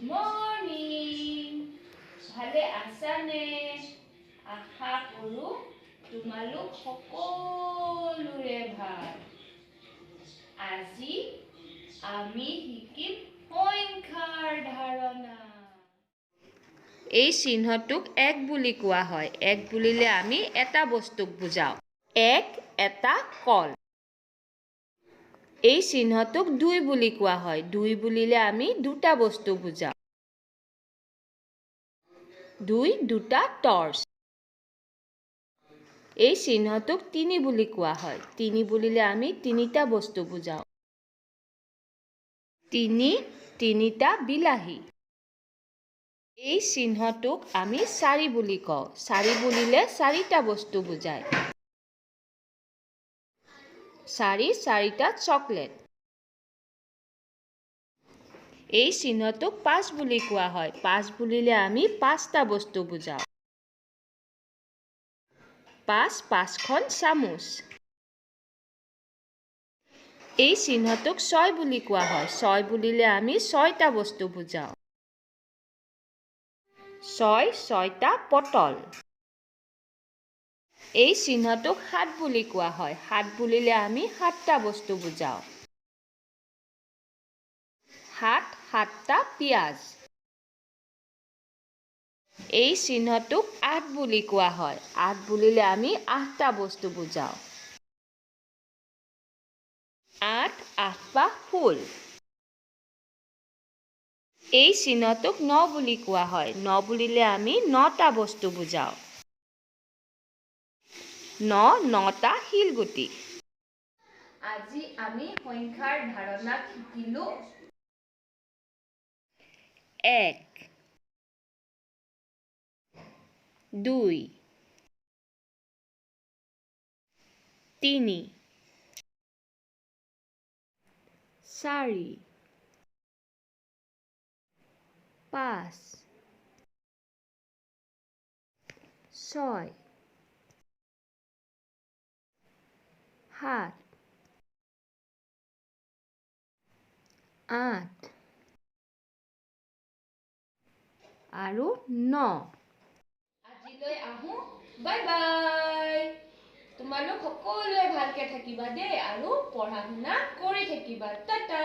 Morning. ভালে আছানে? আশা কৰোঁ তোমালোক সকলোৰে ভাল। আজি আমি শিকিম সংখ্যাৰ ধাৰণা। এই চিহ্নটোক এক বুলি কোৱা হয়। এক বুলিলে আমি এটা বস্তুক বুজাওঁ। এক এটা কল। এই চিহ্নটোক দুই বুলি কোৱা হয়। দুই বুলিলে আমি দুটা বস্তু বুজাওঁ। দুই দুটা টৰ্চ। এই চিহ্নটোক তিনি বুলি কোৱা হয়। তিনি বুলিলে আমি তিনিটা বস্তু বুজাওঁ। তিনি তিনিটা বিলাহী। এই চিহ্নটোক আমি চাৰি বুলি কওঁ। চাৰি বুলিলে চাৰিটা বস্তু বুজায়। চাৰি চাৰিটা চকলেট। এই চিহ্নটোক পাঁচ বুলি কোৱা হয়। পাঁচ বুলিলে আমি পাঁচটা বস্তু বুজাওঁ। পাঁচ পাঁচখন চামুচ। এই চিহ্নটোক ছয় বুলি কোৱা হয়। ছয় বুলিলে আমি ছয়টা বস্তু বুজাওঁ। ছয় ছয়টা পটল। এই চিহ্নটোক সাত বুলি কোৱা হয়। সাত বুলিলে আমি সাতটা বস্তু বুজাওঁ। সাত সাতটা পিঁয়াজ। এই চিহ্নটোক আঠ বুলি কোৱা হয়। আঠ বুলিলে আমি আঠটা বস্তু বুজাওঁ। আঠ আঠপাহ ফুল। এই চিহ্নটোক ন বুলি কোৱা হয়। ন বুলিলে আমি নটা বস্তু বুজাওঁ। ন নটা শিলগুটি। আজি আমি সংখ্যাৰ ধাৰণাত শিকিলোঁ। এক, দুই, তিনি, চাৰি, পাঁচ, ছয়, সাত, আঠ আৰু ন। আজিলৈ আহোঁ, বাই বাই। তোমালোক সকলোৱে ভালকে থাকিবা দেই আৰু পঢ়া শুনা কৰি থাকিবা। টাটা।